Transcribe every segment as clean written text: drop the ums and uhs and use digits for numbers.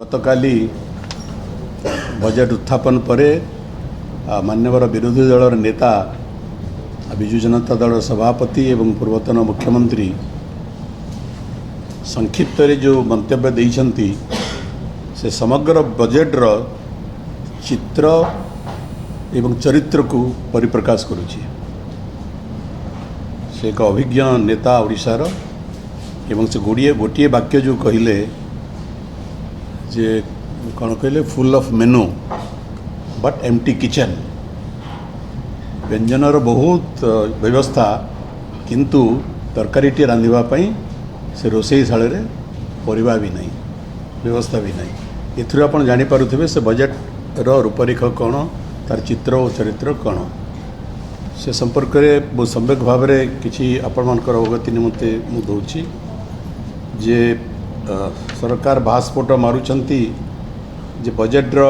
ଗତକାଲି ବଜେଟ୍ ଉତ୍ଥାପନ ପରେ ମାନ୍ୟବର ବିରୋଧୀ ଦଳର ନେତା, ବିଜୁ ଜନତା ଦଳର ସଭାପତି ଏବଂ ପୂର୍ବତନ ମୁଖ୍ୟମନ୍ତ୍ରୀ ସଂକ୍ଷିପ୍ତରେ ଯେଉଁ ମନ୍ତବ୍ୟ ଦେଇଛନ୍ତି, ସେ ସମଗ୍ର ବଜେଟ୍ର ଚିତ୍ର ଏବଂ ଚରିତ୍ରକୁ ପରିପ୍ରକାଶ କରୁଛି। ସେ ଏକ ଅଭିଜ୍ଞ ନେତା ଓଡ଼ିଶାର ଏବଂ ସେ ଗୋଟିଏ ବାକ୍ୟ ଯେଉଁ କହିଲେ ଯେ, କ'ଣ କହିଲେ, "Full of menu but empty kitchen." ବ୍ୟଞ୍ଜନର ବହୁତ ବ୍ୟବସ୍ଥା, କିନ୍ତୁ ତରକାରୀଟିଏ ରାନ୍ଧିବା ପାଇଁ ସେ ରୋଷେଇ ଶାଳରେ ପରିବା ବି ନାହିଁ, ବ୍ୟବସ୍ଥା ବି ନାହିଁ। ଏଥିରୁ ଆପଣ ଜାଣିପାରୁଥିବେ ସେ ବଜେଟ୍ର ରୂପରେଖ କ'ଣ, ତାର ଚିତ୍ର ଓ ଚରିତ୍ର କ'ଣ। ସେ ସମ୍ପର୍କରେ ମୁଁ ସମ୍ୟକ ଭାବରେ କିଛି ଆପଣମାନଙ୍କର ଅବଗତି ନିମନ୍ତେ ମୁଁ ଦେଉଛି ଯେ ସରକାର ବାହାସ୍ଫୋଟ ମାରୁଛନ୍ତି ଯେ ବଜେଟ୍ର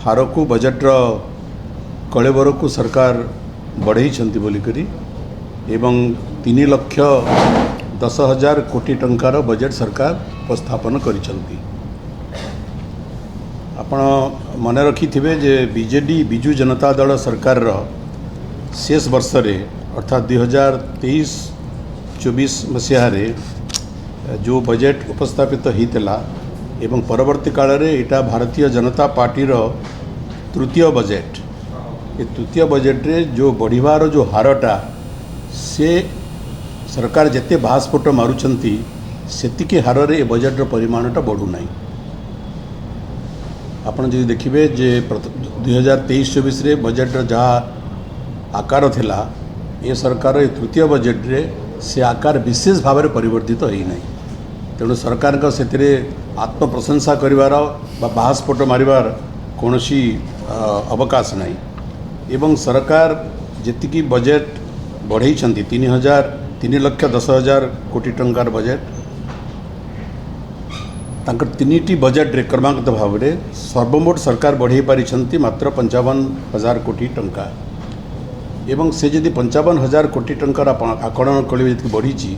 ହାରକୁ, ବଜେଟ୍ର କଳେବରକୁ ସରକାର ବଢ଼େଇଛନ୍ତି ବୋଲିକରି ଏବଂ 3,10,000 କୋଟି ଟଙ୍କାର ବଜେଟ୍ ସରକାର ଉପସ୍ଥାପନ କରିଛନ୍ତି। ଆପଣ ମନେ ରଖିଥିବେ ଯେ ବିଜେଡ଼ି, ବିଜୁ ଜନତା ଦଳ ସରକାରର ଶେଷ ବର୍ଷରେ, ଅର୍ଥାତ୍ 2023-24 ମସିହାରେ ଯେଉଁ ବଜେଟ୍ ଉପସ୍ଥାପିତ ହୋଇଥିଲା ଏବଂ ପରବର୍ତ୍ତୀ କାଳରେ ଏଇଟା ଭାରତୀୟ ଜନତା ପାର୍ଟିର ତୃତୀୟ ବଜେଟ୍, ଏ ତୃତୀୟ ବଜେଟ୍ରେ ଯେଉଁ ବଢ଼ିବାର ଯେଉଁ ହାରଟା, ସେ ସରକାର ଯେତେ ବାହାସ୍ଫୋଟ ମାରୁଛନ୍ତି, ସେତିକି ହାରରେ ଏ ବଜେଟ୍ର ପରିମାଣଟା ବଢ଼ୁନାହିଁ। ଆପଣ ଯଦି ଦେଖିବେ ଯେ 2023-24ରେ ବଜେଟ୍ର ଯାହା ଆକାର ଥିଲା, ଏ ସରକାର ଏ ତୃତୀୟ ବଜେଟ୍ରେ ସେ ଆକାର ବିଶେଷ ଭାବରେ ପରିବର୍ତ୍ତିତ ହୋଇନାହିଁ। ତେଣୁ ସରକାରଙ୍କ ସେଥିରେ ଆତ୍ମପ୍ରଶଂସା କରିବାର ବା ବାହାସ୍ଫୋଟ ମାରିବାର କୌଣସି ଅବକାଶ ନାହିଁ। ଏବଂ ସରକାର ଯେତିକି ବଜେଟ୍ ବଢ଼େଇଛନ୍ତି, 3,10,000 କୋଟି ଟଙ୍କାର ବଜେଟ୍, ତାଙ୍କର ତିନିଟି ବଜେଟ୍ରେ କ୍ରମାଗତ ଭାବରେ ସର୍ବମୋଟ ସରକାର ବଢ଼େଇ ପାରିଛନ୍ତି ମାତ୍ର 55,000 କୋଟି ଟଙ୍କା। ଏବଂ ସେ ଯଦି 55,000 କୋଟି ଟଙ୍କାର ଆପଣ ଆକଳନ କରିବେ, ଯେତିକି ବଢ଼ିଛି,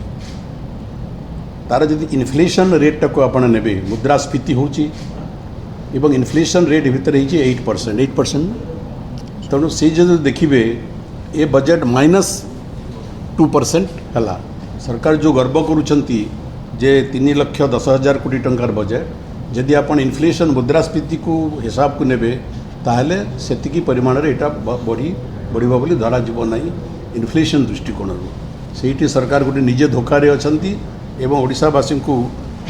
ତାର ଯଦି ଇନଫ୍ଲେସନ୍ ରେଟ୍ଟାକୁ ଆପଣ ନେବେ, ମୁଦ୍ରାସ୍ଫୀତି ହେଉଛି ଏବଂ ଇନଫ୍ଲେସନ୍ ରେଟ୍ ଭିତରେ ହେଇଛି 8%, 8%। ତେଣୁ ସେ ଯଦି ଦେଖିବେ, ଏ ବଜେଟ୍ -2% ହେଲା। ସରକାର ଯେଉଁ ଗର୍ବ କରୁଛନ୍ତି ଯେ 3,10,000 କୋଟି ଟଙ୍କାର ବଜେଟ୍, ଯଦି ଆପଣ ଇନଫ୍ଲେସନ୍, ମୁଦ୍ରାସ୍ଫୀତିକୁ ହିସାବକୁ ନେବେ, ତାହେଲେ ସେତିକି ପରିମାଣରେ ଏଇଟା ବଢ଼ିବ ବୋଲି ଧରାଯିବ ନାହିଁ ଇନଫ୍ଲେସନ୍ ଦୃଷ୍ଟିକୋଣରୁ। ସେଇଠି ସରକାର ଗୋଟେ ନିଜେ ଧୋକାରେ ଅଛନ୍ତି ଏବଂ ଓଡ଼ିଶାବାସୀଙ୍କୁ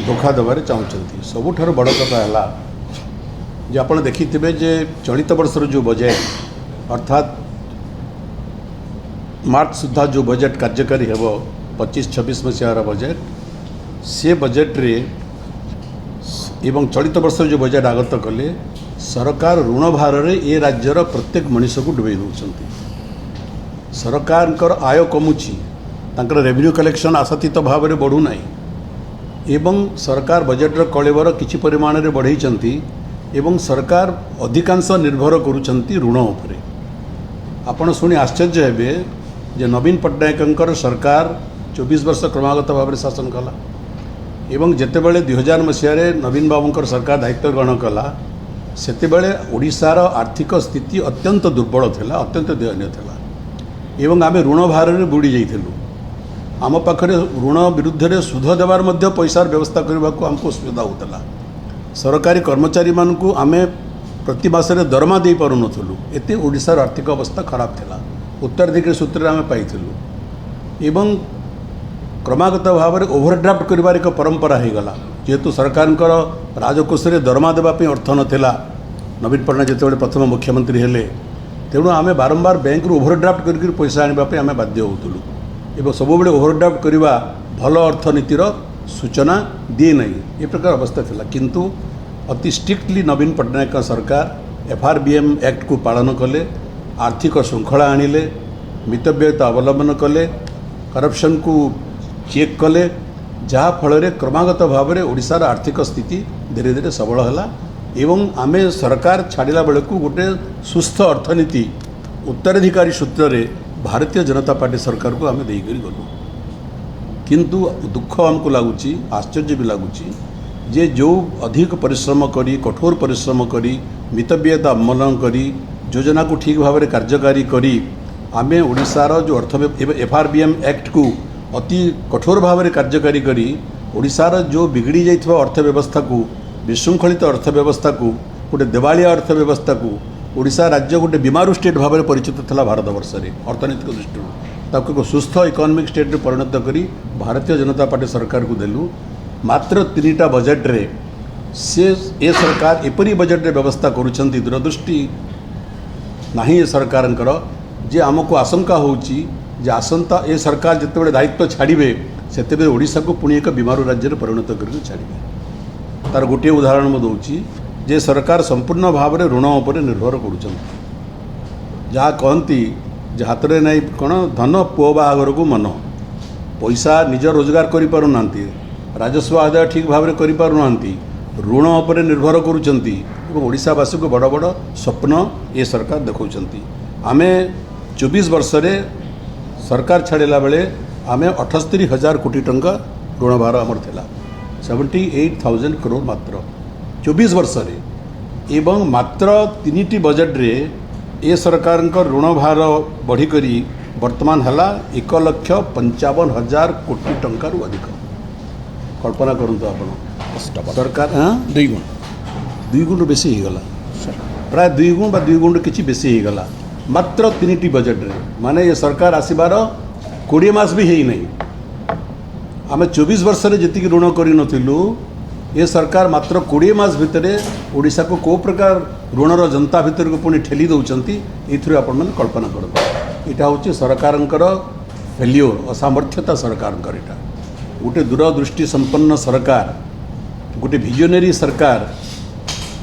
ଧୋକା ଦେବାରେ ଚାହୁଁଛନ୍ତି। ସବୁଠାରୁ ବଡ଼ କଥା ହେଲା ଯେ ଆପଣ ଦେଖିଥିବେ ଯେ ଚଳିତ ବର୍ଷର ଯେଉଁ ବଜେଟ୍, ଅର୍ଥାତ୍ ମାର୍ଚ୍ଚ ସୁଦ୍ଧା ଯେଉଁ ବଜେଟ୍ କାର୍ଯ୍ୟକାରୀ ହେବ, 25-26 ମସିହାର ବଜେଟ୍, ସେ ବଜେଟ୍ରେ ଏବଂ ଚଳିତ ବର୍ଷର ଯେଉଁ ବଜେଟ୍ ଆଗତ କଲେ, ସରକାର ଋଣ ଭାରରେ ଏ ରାଜ୍ୟର ପ୍ରତ୍ୟେକ ମଣିଷକୁ ଡୁବେଇ ଦେଉଛନ୍ତି। ସରକାରଙ୍କର ଆୟ କମୁଛି, ତାଙ୍କର ରେଭିନ୍ୟୁ କଲେକ୍ସନ୍ ଆଶାତୀତ ଭାବରେ ବଢ଼ୁନାହିଁ ଏବଂ ସରକାର ବଜେଟ୍ର କଳେବର କିଛି ପରିମାଣରେ ବଢ଼େଇଛନ୍ତି ଏବଂ ସରକାର ଅଧିକାଂଶ ନିର୍ଭର କରୁଛନ୍ତି ଋଣ ଉପରେ। ଆପଣ ଶୁଣି ଆଶ୍ଚର୍ଯ୍ୟ ହେବେ ଯେ ନବୀନ ପଟ୍ଟନାୟକଙ୍କର ସରକାର 24 ବର୍ଷ କ୍ରମାଗତ ଭାବରେ ଶାସନ କଲା ଏବଂ ଯେତେବେଳେ 2000 ମସିହାରେ ନବୀନ ବାବୁଙ୍କର ସରକାର ଦାୟିତ୍ୱ ଗ୍ରହଣ କଲା, ସେତେବେଳେ ଓଡ଼ିଶାର ଆର୍ଥିକ ସ୍ଥିତି ଅତ୍ୟନ୍ତ ଦୁର୍ବଳ ଥିଲା, ଅତ୍ୟନ୍ତ ଦୟନୀୟ ଥିଲା ଏବଂ ଆମେ ଋଣ ଭାରରେ ବୁଡ଼ି ଯାଇଥିଲୁ। ଆମ ପାଖରେ ଋଣ ବିରୁଦ୍ଧରେ ସୁଧ ଦେବାର ମଧ୍ୟ ପଇସାର ବ୍ୟବସ୍ଥା କରିବାକୁ ଆମକୁ ଅସୁବିଧା ହେଉଥିଲା। ସରକାରୀ କର୍ମଚାରୀମାନଙ୍କୁ ଆମେ ପ୍ରତି ମାସରେ ଦରମା ଦେଇପାରୁନଥିଲୁ। ଏତେ ଓଡ଼ିଶାର ଆର୍ଥିକ ଅବସ୍ଥା ଖରାପ ଥିଲା, ଉତ୍ତରାଧିକାରୀ ସୂତ୍ରରେ ଆମେ ପାଇଥିଲୁ। ଏବଂ କ୍ରମାଗତ ଭାବରେ ଓଭରଡ୍ରାଫ୍ଟ କରିବାର ଏକ ପରମ୍ପରା ହୋଇଗଲା। ଯେହେତୁ ସରକାରଙ୍କର ରାଜକୋଷରେ ଦରମା ଦେବା ପାଇଁ ଅର୍ଥ ନଥିଲା ନବୀନ ପଟ୍ଟନାୟକ ଯେତେବେଳେ ପ୍ରଥମ ମୁଖ୍ୟମନ୍ତ୍ରୀ ହେଲେ, ତେଣୁ ଆମେ ବାରମ୍ବାର ବ୍ୟାଙ୍କରୁ ଓଭରଡ୍ରାଫ୍ଟ କରିକି ପଇସା ଆଣିବା ପାଇଁ ଆମେ ବାଧ୍ୟ ହେଉଥିଲୁ। ଏବଂ ସବୁବେଳେ ଓଭରଡ୍ରାଫ୍ଟ କରିବା ଭଲ ଅର୍ଥନୀତିର ସୂଚନା ଦିଏ ନାହିଁ। ଏ ପ୍ରକାର ଅବସ୍ଥା ଥିଲା। କିନ୍ତୁ ଅତି ଷ୍ଟ୍ରିକ୍ଟଲି ନବୀନ ପଟ୍ଟନାୟକଙ୍କ ସରକାର ଏଫ୍ ଆର୍ ବି ଏମ୍ ଆକ୍ଟକୁ ପାଳନ କଲେ, ଆର୍ଥିକ ଶୃଙ୍ଖଳା ଆଣିଲେ, ମିତବ୍ୟୟତା ଅବଲମ୍ବନ କଲେ, କରପ୍ସନକୁ ଚେକ୍ କଲେ, ଯାହାଫଳରେ କ୍ରମାଗତ ଭାବରେ ଓଡ଼ିଶାର ଆର୍ଥିକ ସ୍ଥିତି ଧୀରେ ଧୀରେ ସବଳ ହେଲା ଏବଂ ଆମେ ସରକାର ଛାଡ଼ିଲା ବେଳକୁ ଗୋଟେ ସୁସ୍ଥ ଅର୍ଥନୀତି ଉତ୍ତରାଧିକାରୀ ସୂତ୍ରରେ ଭାରତୀୟ ଜନତା ପାର୍ଟି ସରକାରକୁ ଆମେ ଦେଇକରି ଗଲୁ। କିନ୍ତୁ ଦୁଃଖ ଆମକୁ ଲାଗୁଛି, ଆଶ୍ଚର୍ଯ୍ୟ ବି ଲାଗୁଛି ଯେ ଯେଉଁ ଅଧିକ ପରିଶ୍ରମ କରି, କଠୋର ପରିଶ୍ରମ କରି, ମିତବ୍ୟୟତା ଅବଲମ୍ବନ କରି, ଯୋଜନାକୁ ଠିକ୍ ଭାବରେ କାର୍ଯ୍ୟକାରୀ କରି ଆମେ ଓଡ଼ିଶାର ଯେଉଁ ଅର୍ଥ, FRBM ଆକ୍ଟକୁ ଅତି କଠୋର ଭାବରେ କାର୍ଯ୍ୟକାରୀ କରି ଓଡ଼ିଶାର ଯେଉଁ ବିଗିଡ଼ି ଯାଇଥିବା ଅର୍ଥ ବ୍ୟବସ୍ଥାକୁ, ବିଶୃଙ୍ଖଳିତ ଅର୍ଥ ବ୍ୟବସ୍ଥାକୁ, ଗୋଟେ ଦେବାଳିଆ ଅର୍ଥ ବ୍ୟବସ୍ଥାକୁ, ଓଡ଼ିଶା ରାଜ୍ୟ ଗୋଟେ ବିମାରୁ ଷ୍ଟେଟ୍ ଭାବରେ ପରିଚିତ ଥିଲା ଭାରତବର୍ଷରେ ଅର୍ଥନୈତିକ ଦୃଷ୍ଟିରୁ, ତାକୁ ଏକ ସୁସ୍ଥ ଇକୋନୋମିକ୍ ଷ୍ଟେଟ୍ରେ ପରିଣତ କରି ଭାରତୀୟ ଜନତା ପାର୍ଟି ସରକାରକୁ ଦେଲୁ। ମାତ୍ର 3ଟା ବଜେଟ୍ରେ ସେ ଏ ସରକାର ଏପରି ବଜେଟ୍ରେ ବ୍ୟବସ୍ଥା କରୁଛନ୍ତି, ଦୂରଦୃଷ୍ଟି ନାହିଁ ଏ ସରକାରଙ୍କର, ଯେ ଆମକୁ ଆଶଙ୍କା ହେଉଛି ଯେ ଆସନ୍ତା ଏ ସରକାର ଯେତେବେଳେ ଦାୟିତ୍ୱ ଛାଡ଼ିବେ, ସେତେବେଳେ ଓଡ଼ିଶାକୁ ପୁଣି ଏକ ବିମାରୁ ରାଜ୍ୟରେ ପରିଣତ କରିକି ଛାଡ଼ିବେ। ତାର ଗୋଟିଏ ଉଦାହରଣ ମୁଁ ଦେଉଛି ଯେ ସରକାର ସମ୍ପୂର୍ଣ୍ଣ ଭାବରେ ଋଣ ଉପରେ ନିର୍ଭର କରୁଛନ୍ତି। ଯାହା କହନ୍ତି ଯେ ହାତରେ ନାଇଁ କ'ଣ ଧନ, ପୁଅ ବାହାଘରକୁ ମନ। ପଇସା ନିଜ ରୋଜଗାର କରିପାରୁନାହାନ୍ତି, ରାଜସ୍ୱ ଆଦାୟ ଠିକ୍ ଭାବରେ କରିପାରୁନାହାନ୍ତି, ଋଣ ଉପରେ ନିର୍ଭର କରୁଛନ୍ତି ଏବଂ ଓଡ଼ିଶାବାସୀକୁ ବଡ଼ ବଡ଼ ସ୍ୱପ୍ନ ଏ ସରକାର ଦେଖାଉଛନ୍ତି। ଆମେ 24 ବର୍ଷରେ ସରକାର ଛାଡ଼ିଲା ବେଳେ ଆମେ 78,000 କୋଟି ଟଙ୍କା ଋଣଭାର ଆମର ଥିଲା, 78,000 କ୍ରୋର୍ ମାତ୍ର 24 ବର୍ଷରେ। ଏବଂ ମାତ୍ର 3ଟି ବଜେଟ୍ରେ ଏ ସରକାରଙ୍କ ଋଣଭାର ବଢ଼ିକରି ବର୍ତ୍ତମାନ ହେଲା 1,55,000 କୋଟି ଟଙ୍କାରୁ ଅଧିକ। କଳ୍ପନା କରନ୍ତୁ ଆପଣ, ସରକାର ଦୁଇ ଗୁଣ। ଦୁଇ ଗୁଣରୁ ବେଶୀ ହେଇଗଲା, ପ୍ରାୟ ଦୁଇ ଗୁଣ ବା ଦୁଇ ଗୁଣରୁ କିଛି ବେଶୀ ହେଇଗଲା ମାତ୍ର 3ଟି ବଜେଟ୍ରେ। ମାନେ ଏ ସରକାର ଆସିବାର 20 ମାସ ବି ହେଇନାହିଁ, ଆମେ 24 ବର୍ଷରେ ଯେତିକି ଋଣ କରିନଥିଲୁ, ଏ ସରକାର ମାତ୍ର 20 ମାସ ଭିତରେ ଓଡ଼ିଶାକୁ କେଉଁ ପ୍ରକାର ଋଣର ଜନ୍ତା ଭିତରକୁ ପୁଣି ଠେଲି ଦେଉଛନ୍ତି, ଏଇଥିରୁ ଆପଣମାନେ କଳ୍ପନା କରନ୍ତୁ। ଏଇଟା ହେଉଛି ସରକାରଙ୍କର ଫେଲିଓର, ଅସାମର୍ଥ୍ୟତା ସରକାରଙ୍କର। ଏଇଟା ଗୋଟେ ଦୂରଦୃଷ୍ଟି ସମ୍ପନ୍ନ ସରକାର, ଗୋଟେ ଭିଜନାରୀ ସରକାର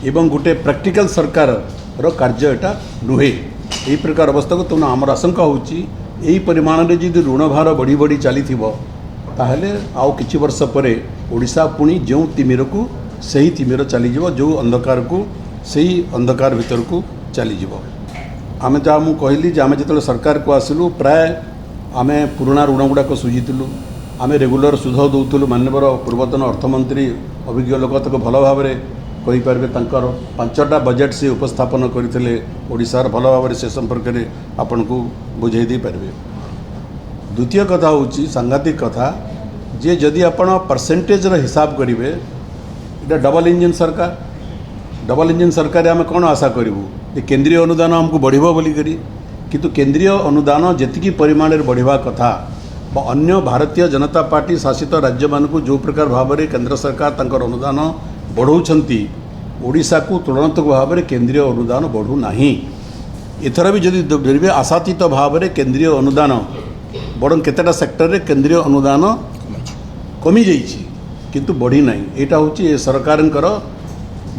ଏବଂ ଗୋଟେ ପ୍ରାକ୍ଟିକାଲ ସରକାରର କାର୍ଯ୍ୟ ଏଇଟା ନୁହେଁ। ଏହି ପ୍ରକାର ଅବସ୍ଥାକୁ ତେଣୁ ଆମର ଆଶଙ୍କା ହେଉଛି, ଏହି ପରିମାଣରେ ଯଦି ଋଣଭାର ବଢ଼ି ବଢ଼ି ଚାଲିଥିବ, ତାହେଲେ ଆଉ କିଛି ବର୍ଷ ପରେ ଓଡ଼ିଶା ପୁଣି ଯେଉଁ ତିମିରକୁ ସେହି ତିମିର ଚାଲିଯିବ, ଯେଉଁ ଅନ୍ଧକାରକୁ ସେହି ଅନ୍ଧକାର ଭିତରକୁ ଚାଲିଯିବ। ଆମେ ଯାହା ମୁଁ କହିଲି ଯେ ଆମେ ଯେତେବେଳେ ସରକାରକୁ ଆସିଲୁ, ପ୍ରାୟ ଆମେ ପୁରୁଣା ଋଣ ଗୁଡ଼ାକ ସୁଝିଥିଲୁ, ଆମେ ରେଗୁଲାର ସୁଧ ଦେଉଥିଲୁ। ମାନ୍ୟବର ପୂର୍ବତନ ଅର୍ଥମନ୍ତ୍ରୀ ଅଭିଜ୍ଞ ଲୋକ, ତାକୁ ଭଲ ଭାବରେ କହିପାରିବେ। ତାଙ୍କର 5ଟା ବଜେଟ୍ ସେ ଉପସ୍ଥାପନ କରିଥିଲେ ଓଡ଼ିଶାର, ଭଲ ଭାବରେ ସେ ସମ୍ପର୍କରେ ଆପଣଙ୍କୁ ବୁଝାଇ ଦେଇପାରିବେ। ଦ୍ୱିତୀୟ କଥା ହେଉଛି ସାଂଘାତିକ କଥା ଯେ ଯଦି ଆପଣ ପରସେଣ୍ଟେଜର ହିସାବ କରିବେ, ଏଇଟା ଡବଲ ଇଞ୍ଜିନ୍ ସରକାର। ଡବଲ ଇଞ୍ଜିନ୍ ସରକାରରେ ଆମେ କ'ଣ ଆଶା କରିବୁ ଯେ କେନ୍ଦ୍ରୀୟ ଅନୁଦାନ ଆମକୁ ବଢ଼ିବ ବୋଲିକରି। କିନ୍ତୁ କେନ୍ଦ୍ରୀୟ ଅନୁଦାନ ଯେତିକି ପରିମାଣରେ ବଢ଼ିବା କଥା ବା ଅନ୍ୟ ଭାରତୀୟ ଜନତା ପାର୍ଟି ଶାସିତ ରାଜ୍ୟମାନଙ୍କୁ ଯେଉଁ ପ୍ରକାର ଭାବରେ କେନ୍ଦ୍ର ସରକାର ତାଙ୍କର ଅନୁଦାନ ବଢ଼ାଉଛନ୍ତି, ଓଡ଼ିଶାକୁ ତୁଳନାତ୍ମକ ଭାବରେ କେନ୍ଦ୍ରୀୟ ଅନୁଦାନ ବଢ଼ୁନାହିଁ। ଏଥର ବି ଯଦି ଧରିବେ, ଆଶାତୀତ ଭାବରେ କେନ୍ଦ୍ରୀୟ ଅନୁଦାନ ବରଂ କେତେଟା ସେକ୍ଟରରେ କେନ୍ଦ୍ରୀୟ ଅନୁଦାନ କମିଯାଇଛି, କିନ୍ତୁ ବଢ଼ିନାହିଁ। ଏଇଟା ହେଉଛି ଏ ସରକାରଙ୍କର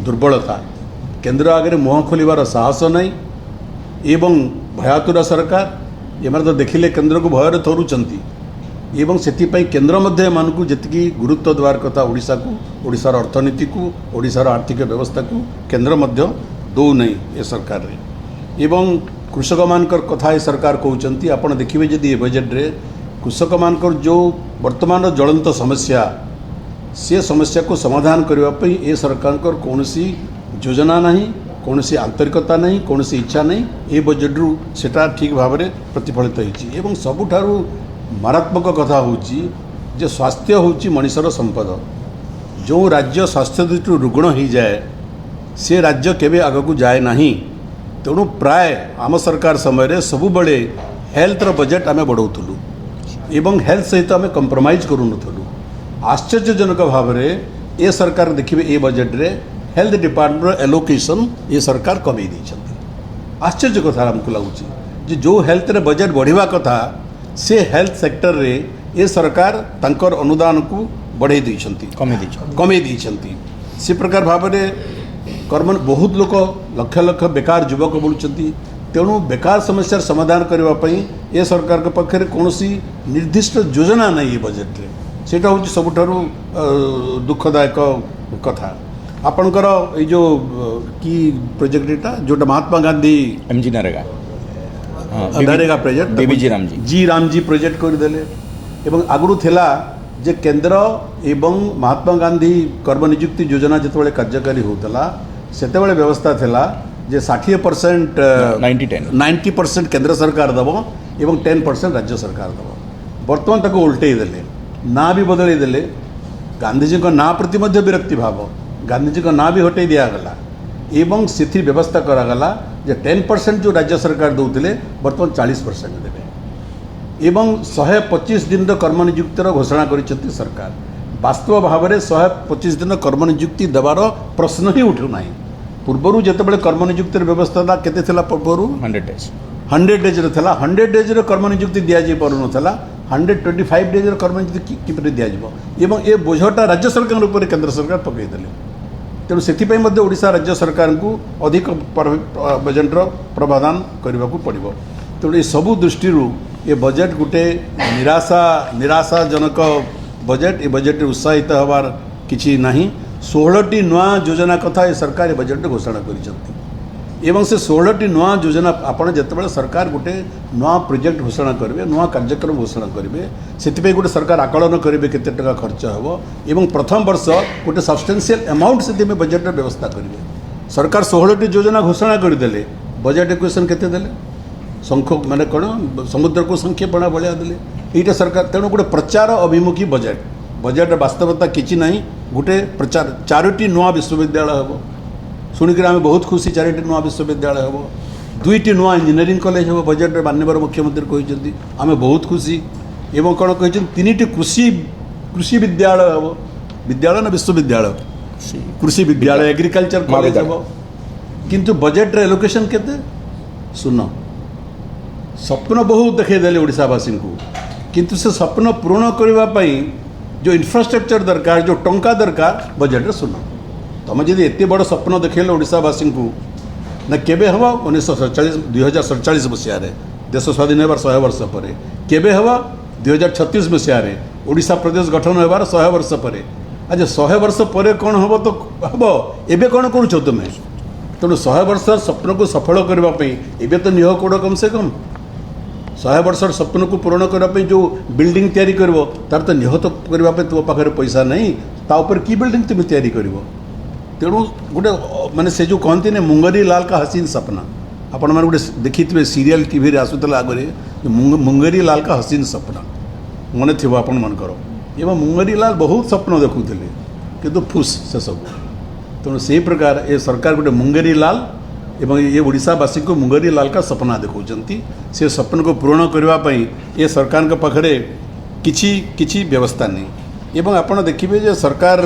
ଦୁର୍ବଳତା। କେନ୍ଦ୍ର ଆଗରେ ମୁହଁ ଖୋଲିବାର ସାହସ ନାହିଁ ଏବଂ ଭୟାତୁର ସରକାର। ଏମାନେ ତ ଦେଖିଲେ କେନ୍ଦ୍ରକୁ ଭୟରେ ଥରୁଛନ୍ତି ଏବଂ ସେଥିପାଇଁ କେନ୍ଦ୍ର ମଧ୍ୟ ଏମାନଙ୍କୁ ଯେତିକି ଗୁରୁତ୍ୱ ଦେବାର କଥା ଓଡ଼ିଶାକୁ, ଓଡ଼ିଶାର ଅର୍ଥନୀତିକୁ, ଓଡ଼ିଶାର ଆର୍ଥିକ ବ୍ୟବସ୍ଥାକୁ କେନ୍ଦ୍ର ମଧ୍ୟ ଦେଉନାହିଁ ଏ ସରକାରରେ। ଏବଂ କୃଷକମାନଙ୍କର କଥା ଏ ସରକାର କହୁଛନ୍ତି। ଆପଣ ଦେଖିବେ ଯଦି ଏ ବଜେଟ୍ରେ କୃଷକମାନଙ୍କର ଯେଉଁ ବର୍ତ୍ତମାନର ଜ୍ୱଳନ୍ତ ସମସ୍ୟା, ସେ ସମସ୍ୟାକୁ ସମାଧାନ କରିବା ପାଇଁ ଏ ସରକାରଙ୍କର କୌଣସି ଯୋଜନା ନାହିଁ, କୌଣସି ଆନ୍ତରିକତା ନାହିଁ, କୌଣସି ଇଚ୍ଛା ନାହିଁ। ଏ ବଜେଟ୍ରୁ ସେଟା ଠିକ୍ ଭାବରେ ପ୍ରତିଫଳିତ ହେଇଛି। ଏବଂ ସବୁଠାରୁ ମାରାତ୍ମକ କଥା ହେଉଛି ଯେ ସ୍ୱାସ୍ଥ୍ୟ ହେଉଛି ମଣିଷର ସମ୍ପଦ। ଯେଉଁ ରାଜ୍ୟ ସ୍ୱାସ୍ଥ୍ୟ ଦୃଷ୍ଟିରୁ ରୁଗ୍ଣ ହେଇଯାଏ, ସେ ରାଜ୍ୟ କେବେ ଆଗକୁ ଯାଏ ନାହିଁ। ତେଣୁ ପ୍ରାୟ ଆମ ସରକାର ସମୟରେ ସବୁବେଳେ ହେଲ୍ଥର ବଜେଟ୍ ଆମେ ବଢ଼ାଉଥିଲୁ ଏବଂ ହେଲ୍ଥ ସହିତ ଆମେ କମ୍ପ୍ରମାଇଜ୍ କରୁନଥିଲୁ। ଆଶ୍ଚର୍ଯ୍ୟଜନକ ଭାବରେ ଏ ସରକାର ଦେଖିବେ ଏ ବଜେଟ୍ରେ ହେଲ୍ଥ ଡିପାର୍ଟମେଣ୍ଟର ଏଲୋକେସନ୍ ଏ ସରକାର କମେଇ ଦେଇଛନ୍ତି। ଆଶ୍ଚର୍ଯ୍ୟ କଥା ଆମକୁ ଲାଗୁଛି ଯେ ଯେଉଁ ହେଲ୍ଥରେ ବଜେଟ୍ ବଢ଼ିବା କଥା, ସେ ହେଲ୍ଥ ସେକ୍ଟରରେ ଏ ସରକାର ତାଙ୍କର ଅନୁଦାନକୁ ବଢ଼େଇ ଦେଇଛନ୍ତି, କମେଇ ଦେଇଛନ୍ତି, କମେଇ ଦେଇଛନ୍ତି। ସେ ପ୍ରକାର ଭାବରେ କର୍ମ ବହୁତ ଲୋକ, ଲକ୍ଷ ଲକ୍ଷ ବେକାର ଯୁବକ ବୁଲୁଛନ୍ତି। ତେଣୁ ବେକାର ସମସ୍ୟାର ସମାଧାନ କରିବା ପାଇଁ ଏ ସରକାରଙ୍କ ପାଖରେ କୌଣସି ନିର୍ଦ୍ଦିଷ୍ଟ ଯୋଜନା ନାହିଁ ଏ ବଜେଟ୍ରେ। ସେଇଟା ହେଉଛି ସବୁଠାରୁ ଦୁଃଖଦାୟକ କଥା। ଆପଣଙ୍କର ଏଇ ଯେଉଁ କି ପ୍ରୋଜେକ୍ଟ ଏଇଟା ଯେଉଁଟା Mahatma Gandhi MG NREGA, NREGA project, BBG Ramji G Ramji project କରିଦେଲେ। ଏବଂ ଆଗରୁ ଥିଲା ଯେ କେନ୍ଦ୍ର ଏବଂ ମହାତ୍ମା ଗାନ୍ଧୀ କର୍ମନିଯୁକ୍ତି ଯୋଜନା ଯେତେବେଳେ କାର୍ଯ୍ୟକାରୀ ହେଉଥିଲା, ସେତେବେଳେ ବ୍ୟବସ୍ଥା ଥିଲା ଯେ 60%, 90-10। 90% କେନ୍ଦ୍ର ସରକାର ଦେବ ଏବଂ 10% ରାଜ୍ୟ ସରକାର ଦେବ। ବର୍ତ୍ତମାନ ତାକୁ ଓଲଟେଇ ଦେଲେ, ନାଁ ବି ବଦଳେଇ ଦେଲେ। ଗାନ୍ଧିଜୀଙ୍କ ନାଁ ପ୍ରତି ମଧ୍ୟ ବିରକ୍ତି ଭାବ, ଗାନ୍ଧିଜୀଙ୍କ ନାଁ ବି ହଟେଇ ଦିଆଗଲା ଏବଂ ସେଥିରେ ବ୍ୟବସ୍ଥା କରାଗଲା ଯେ 10% ଯେଉଁ ରାଜ୍ୟ ସରକାର ଦେଉଥିଲେ, ବର୍ତ୍ତମାନ 40% ଦେବେ ଏବଂ 125 ଦିନର କର୍ମନିଯୁକ୍ତିର ଘୋଷଣା କରିଛନ୍ତି ସରକାର। ବାସ୍ତବ ଭାବରେ 125 ଦିନ କର୍ମନିଯୁକ୍ତି ଦେବାର ପ୍ରଶ୍ନ ହିଁ ଉଠୁନାହିଁ। ପୂର୍ବରୁ ଯେତେବେଳେ କର୍ମନିଯୁକ୍ତିର ବ୍ୟବସ୍ଥା ଥିଲା, କେତେ ଥିଲା ପୂର୍ବରୁ? 100 ଡେଜ୍। 100 ଡେଜ୍ରେ ଥିଲା। 100 ଡେଜ୍ର କର୍ମନିଯୁକ୍ତି ଦିଆଯାଇ ପାରୁନଥିଲା, 125 ଡେଜ୍ର କର୍ମନିଯୁକ୍ତି କିପରି ଦିଆଯିବ? ଏବଂ ଏ ବୋଝଟା ରାଜ୍ୟ ସରକାରଙ୍କ ଉପରେ କେନ୍ଦ୍ର ସରକାର ପକାଇଦେଲେ। ତେଣୁ ସେଥିପାଇଁ ମଧ୍ୟ ଓଡ଼ିଶା ରାଜ୍ୟ ସରକାରଙ୍କୁ ଅଧିକ ବଜେଟ୍ର ପ୍ରାବଧାନ କରିବାକୁ ପଡ଼ିବ। ତେଣୁ ଏସବୁ ଦୃଷ୍ଟିରୁ ଏ ବଜେଟ୍ ଗୋଟେ ନିରାଶାଜନକ ବଜେଟ୍। ଏ ବଜେଟ୍ରେ ଉତ୍ସାହିତ ହେବାର କିଛି ନାହିଁ। 16ଟି ନୂଆ ଯୋଜନା କଥା ଏ ସରକାର ଏ ବଜେଟ୍ରେ ଘୋଷଣା କରିଛନ୍ତି ଏବଂ ସେ 16ଟି ନୂଆ ଯୋଜନା, ଆପଣ ଯେତେବେଳେ ସରକାର ଗୋଟେ ନୂଆ ପ୍ରୋଜେକ୍ଟ ଘୋଷଣା କରିବେ, ନୂଆ କାର୍ଯ୍ୟକ୍ରମ ଘୋଷଣା କରିବେ, ସେଥିପାଇଁ ଗୋଟେ ସରକାର ଆକଳନ କରିବେ କେତେ ଟଙ୍କା ଖର୍ଚ୍ଚ ହେବ ଏବଂ ପ୍ରଥମ ବର୍ଷ ଗୋଟେ ସବଷ୍ଟାନ୍ସିଆଲ ଆମାଉଣ୍ଟ ସେଥିପାଇଁ ବଜେଟ୍ର ବ୍ୟବସ୍ଥା କରିବେ। ସରକାର 16ଟି ଯୋଜନା ଘୋଷଣା କରିଦେଲେ, ବଜେଟ୍ ଇକ୍ୱେସନ୍ କେତେ ଦେଲେ? ଶଙ୍ଖ ମାନେ କ'ଣ, ସମୁଦ୍ରକୁ ଶଙ୍ଖେ ପଣା ଭଳିଆ ଦେଲେ ଏଇଟା ସରକାର। ତେଣୁ ଗୋଟେ ପ୍ରଚାର ଅଭିମୁଖୀ ବଜେଟ୍, ବଜେଟ୍ର ବାସ୍ତବତା କିଛି ନାହିଁ, ଗୋଟେ ପ୍ରଚାର। ଚାରୋଟି ନୂଆ ବିଶ୍ୱବିଦ୍ୟାଳୟ ହେବ, ଶୁଣିକରି ଆମେ ବହୁତ ଖୁସି। ଚାରିଟି ନୂଆ ବିଶ୍ୱବିଦ୍ୟାଳୟ ହେବ, ଦୁଇଟି ନୂଆ ଇଞ୍ଜିନିୟରିଂ କଲେଜ ହେବ, ବଜେଟ୍ରେ ମାନ୍ୟବର ମୁଖ୍ୟମନ୍ତ୍ରୀ କହିଛନ୍ତି, ଆମେ ବହୁତ ଖୁସି। ଏବଂ କ'ଣ କହିଛନ୍ତି? ତିନିଟି କୃଷି ବିଦ୍ୟାଳୟ ହେବ। ବିଦ୍ୟାଳୟ ନା ବିଶ୍ୱବିଦ୍ୟାଳୟ? କୃଷି ବିଦ୍ୟାଳୟ, ଏଗ୍ରିକଲଚର କଲେଜ ହେବ। କିନ୍ତୁ ବଜେଟ୍ର ଏଲୋକେସନ୍ କେତେ? ଶୂନ। ସ୍ୱପ୍ନ ବହୁତ ଦେଖାଇଦେଲେ ଓଡ଼ିଶାବାସୀଙ୍କୁ, କିନ୍ତୁ ସେ ସ୍ୱପ୍ନ ପୂରଣ କରିବା ପାଇଁ ଯେଉଁ ଇନଫ୍ରାଷ୍ଟ୍ରକ୍ଚର ଦରକାର, ଯେଉଁ ଟଙ୍କା ଦରକାର, ବଜେଟ୍ରେ ଶୂନ। ତୁମେ ଯଦି ଏତେ ବଡ଼ ସ୍ୱପ୍ନ ଦେଖେଇଲ ଓଡ଼ିଶାବାସୀଙ୍କୁ ନା, କେବେ ହେବ? 1947, 2047 ମସିହାରେ, ଦେଶ ସ୍ୱାଧୀନ ହେବାର 100 ବର୍ଷ ପରେ। କେବେ ହେବ? 2036 ମସିହାରେ, ଓଡ଼ିଶା ପ୍ରଦେଶ ଗଠନ ହେବାର 100 ବର୍ଷ ପରେ। ଆଚ୍ଛା, 100 ବର୍ଷ ପରେ କ'ଣ ହେବ ତ ହେବ, ଏବେ କ'ଣ କରୁଛ ତୁମେ? ତେଣୁ 100 ବର୍ଷର ସ୍ୱପ୍ନକୁ ସଫଳ କରିବା ପାଇଁ ଏବେ ତ ନିହ କୋଡ଼ କମ୍ ସେ କମ୍। 100 ବର୍ଷର ସ୍ୱପ୍ନକୁ ପୂରଣ କରିବା ପାଇଁ ଯେଉଁ ବିଲ୍ଡିଂ ତିଆରି କରିବ, ତାର ତ ନିହତ କରିବା ପାଇଁ ତୁମ ପାଖରେ ପଇସା ନାହିଁ, ତା ଉପରେ କି ବିଲ୍ଡିଂ ତୁମେ ତିଆରି କରିବ? ତେଣୁ ଗୋଟେ ମାନେ ସେ ଯେଉଁ କହନ୍ତିନି ମୁଙ୍ଗରୀ ଲାଲ କା ହସିନ ସପନା, ଆପଣମାନେ ଗୋଟେ ଦେଖିଥିବେ ସିରିଏଲ ଟିଭିରେ ଆସୁଥିଲା ଆଗରେ, ମୁଙ୍ଗରୀ ଲାଲ କା ହସିନ ସପନା, ମନେ ଥିବ ଆପଣମାନଙ୍କର। ଏବଂ ମୁଙ୍ଗରୀ ଲାଲ ବହୁତ ସ୍ୱପ୍ନ ଦେଖୁଥିଲେ, କିନ୍ତୁ ଫୁସ୍ ସେସବୁ। ତେଣୁ ସେଇ ପ୍ରକାର ଏ ସରକାର ଗୋଟେ ମୁଙ୍ଗେରୀ ଲାଲ ଏବଂ ଏ ଓଡ଼ିଶାବାସୀଙ୍କୁ ମୁଙ୍ଗେରୀ ଲାଲ କା ସପନା ଦେଖାଉଛନ୍ତି। ସେ ସ୍ୱପ୍ନକୁ ପୂରଣ କରିବା ପାଇଁ ଏ ସରକାରଙ୍କ ପାଖରେ କିଛି କିଛି ବ୍ୟବସ୍ଥା ନେଇ ଏବଂ ଆପଣ ଦେଖିବେ ଯେ ସରକାର